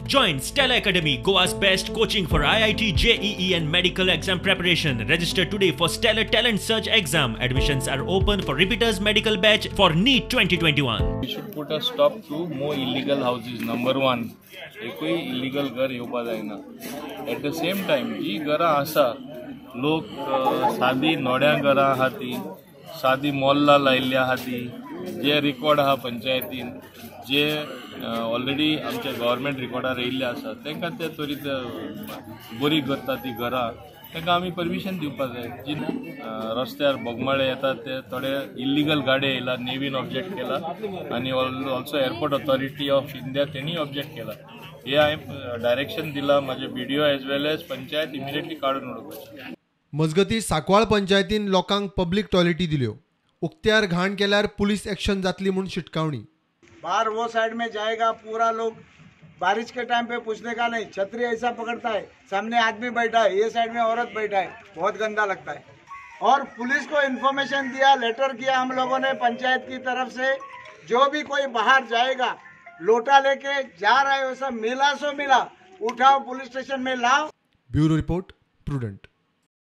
Join Stellar Academy, Goa's best coaching for IIT, JEE and medical exam preparation. Register today for Stellar Talent Search exam. Admissions are open for repeaters medical batch for NEET 2021. We should put a stop to more illegal houses. Number one, एकूय illegal घर येवपा जायना. Eight the same time जी घरां आसा, लोक सादी नोड्यां घरां आहा ती, सादी मोल्लां लायिल्ली आहा ती, जे रिकॉर्ड आहा पंचायतीन, जे ऑलरेडी आमच्या गव्हर्मेंट रिकॉर्डार येयल्ले आसा, तांकां ते त्वरीत बरी करता ती घरां, तांकां आमी परमिशन दिवपा जाय. जी रस्त्यार बोगमाळे येतात ते थोडे इल्लिगल गाडये येयला, नेवीन ऑब्जेक्ट केला आनी also airport authority of India तेणीय ऑब्जेक्ट केला. हे हांवें डायरेक्शन दिला म्हाजे BDO as well as panchayat immediately काडून उडोवपाचें. मजगतीं सांकवाळ पंचायतीन लोकांक पब्लीक टॉयलेटी दिल्यो. उक्त्यार घाण केल्यार पुलीस एक्शन जातली म्हूण शिटकावणी. बाहर वो साइड में जाएगा पूरा लोग, बारिश के टाइम पे पूछने का नहीं, छतरी ऐसा पकड़ता है, सामने आदमी बैठा है, ये साइड में औरत बैठा है, बहुत गंदा लगता है. और पुलिस को इन्फॉर्मेशन दिया, लेटर किया हम लोगों ने पंचायत की तरफ से, जो भी कोई बाहर जाएगा लोटा लेके जा रहा है वैसा मिला सो मिला, उठाओ पुलिस स्टेशन में लाओ. Bureau report, Prudent.